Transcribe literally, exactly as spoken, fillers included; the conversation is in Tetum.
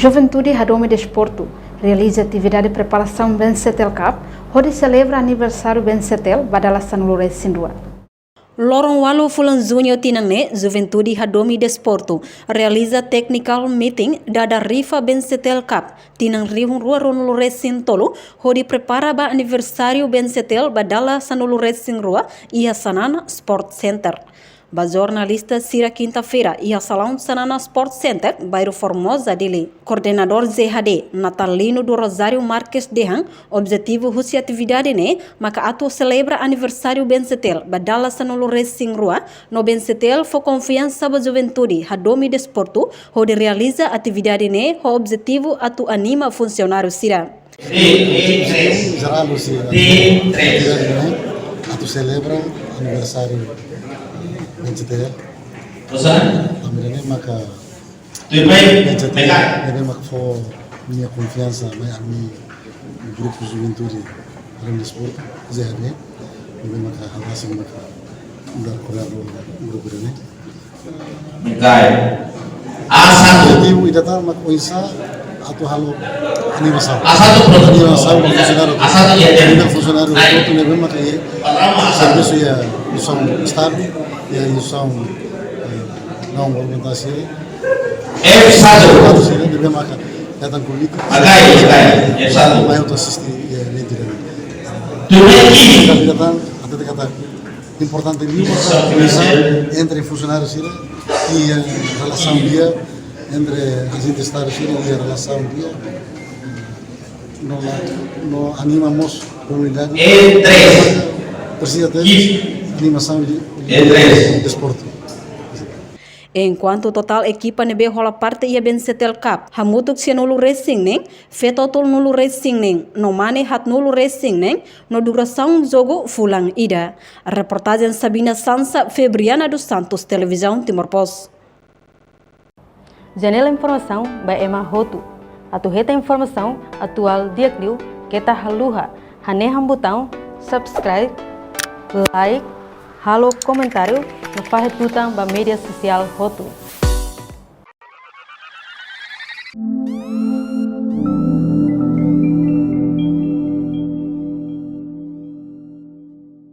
Juventude hadomi desportu, realiza atividade preparasaun BNCTL Cup, hodi selebra aniversáriu BNCTL ba dala sanulu-resin-rua. Loron ualu fulan Juñu tinan ne'e, Juventude hadomi desportu, realiza technical meeting dada rifa BNCTL Cup tinan rihun rua ruanulu-resin-tolu, hodi prepara ba aniversáriu BNCTL ba dala sanulu-resin-rua iha Xanana Sport Center. Ba jornalista sira kinta-feira iha salaun Xanana Sport Center, bairru Formosa, Dili. Koordenadór JHD, Natalino do Rosário Marques dehan, objetivu husi atividade ne'e maka atu selebra aniversáriu BNCTL ba dala sanulu-resin-rua, no BNCTL fó konfiansa ba juventude hadomi desportu, hodi realiza atividade ne'e ho objetivu atu anima funsionáriu sira. Jerál husi atividade ne'e atu selebra aniversáriu BNCTL. Tanba ne'e maka BNCTL ne'ebé maka fó nia konfiansa mai ami grupu juventude hadomi desportu, JHD, ne'ebé maka halo hasil maka nu'udar koordenadór grupu ne'e. Oke. Asatu. Objetivu ida tan mak oinsá atu halo animasaun. Asatu produtu. Animasaun ba funsionáriu. Asatu, ya, ya. Animasaun funsionáriu. Ai. Hotu ne'ebé maka iha servisu iha instituisaun Estadu, iha instituisaun, eh, naun voluntáriu. F satu. Sira ne'ebé maka datang konvite. Makai, makai. F satu. Mai atu asiste iha evento ne'e. Tudo bem, Ki? Ida tan, atu katak importante liu, Isso, entre funsionáriu sira, iha relasaun di'ak entre ajente Estadu sira, iha relasaun di'ak, no, no anima mós komunidade. E três. Presiza ter Ki? Animasaun de, E três. Desportu. Enkuantu totál ekipa ne'ebé hola parte iha BNCTL Cup, hamutuk sianulu-resin-neen, feto tolunulu-resin-neen, no mane haatnulu-resin-neen, no durasaun jogu fulan ida. Reportajen Sabina Sansa, Febriana dos Santos, Televizaun Timor Post. Janela informasaun ba ema hotu. Atu hetan informasaun atuál di'ak liu, keta haluha hanehan butaun subscribe, like, halo komentáriu, no fahe tutan ba média sosiál hotu.